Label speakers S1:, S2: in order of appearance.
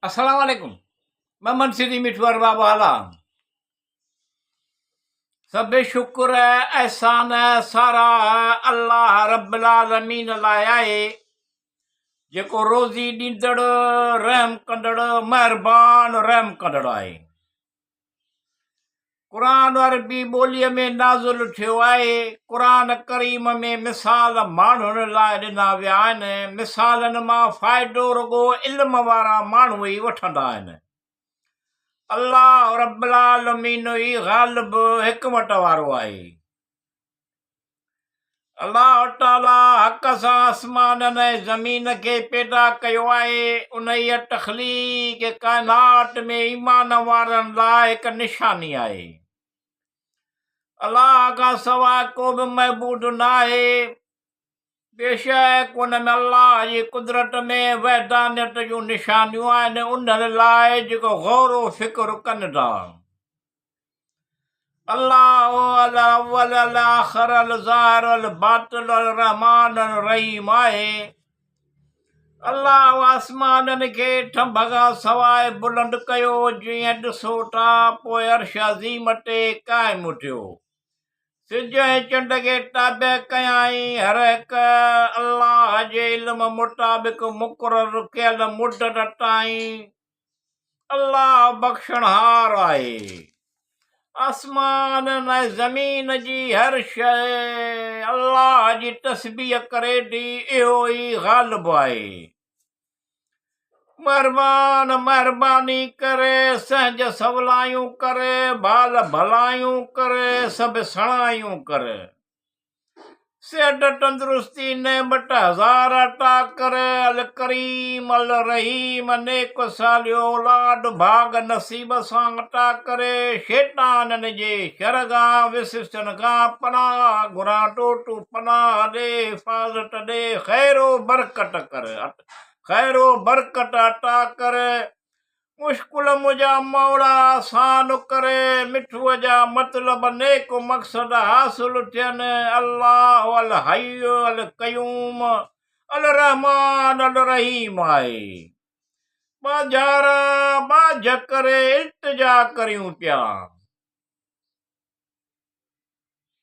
S1: السلام عليڪم محمد سنڌي مٺو ارباب والا سڀ شڪر احسان سارا الله رب العالمين لاء آهي جيڪو روزي ڏيندڙ رحم ڪندڙ مهربان رحم ڪندڙ آهي قرآن عربي ٻوليء ۾ نازل ٿيو آهي. قرآن ڪريم ۾ مثال ماڻهن لاء ڏنا ويا آهن. مثالن مان فائدو رڳو علم وارا ماڻهو ئي وٺندا آهن. الله رب العالمين ئي غالب حڪمت وارو آهي. الله تعاليٰ حق سان آسمانن ۽ زمين کي پيدا ڪيو آهي، انهيء تخليق ڪائنات ۾ ايمان وارن لاء هڪ نشاني آهي. الله کان سواء ڪو به معبود ناهي، بيشڪ ان ۾ الله جي قدرت ۾ وحدانيت جون نشانيون آهن، انهن لاء جيڪو غور و فڪر ڪن ٿا. الله الاول الاخر الظاهر الباطن الرحمان الرحيم آهي. الله آسمانن کي ٿنڀ کان سواء بلند ڪيو، جيئن ڏسو ٿا، پوء عرش عظيم تي قائم ٿيو. سج ۽ چنڊ کي تابع ڪيائين، هر هڪ الله جي علم مطابق مقرر ڪيل مدت تائين. الله بخشڻهار آهي. آسمانن ۽ زمين جي هر شيء الله جي تسبيح ڪري ٿي، اهو ئي غالب آهي. مهربان مهرباني ڪري، سهنج سولايون ڪري، ڀال ڀلايون ڪري، سڀ سڻايون ڪري. صحت تندرستي نعمت هزار عطا ڪر الڪريم الرحيم نيڪ صالح اولاد ڀاڳ نصيب سان عطا ڪر شيطانن جي شر کان وسوسن کان پناهه گهران ٿو تون پناهه ڏي حفاظت ڏي خير و برڪت ڪر خير و برڪت عطا ڪر مشڪل منهنجا مولا آسان ڪري، مٺوء جا مطلب نيڪ مقصد حاصل ٿين، الله الحي القيوم الرحمان الرحيم آهي. ٻاجهارا ٻاجهه ڪري التجا ڪريون پيا.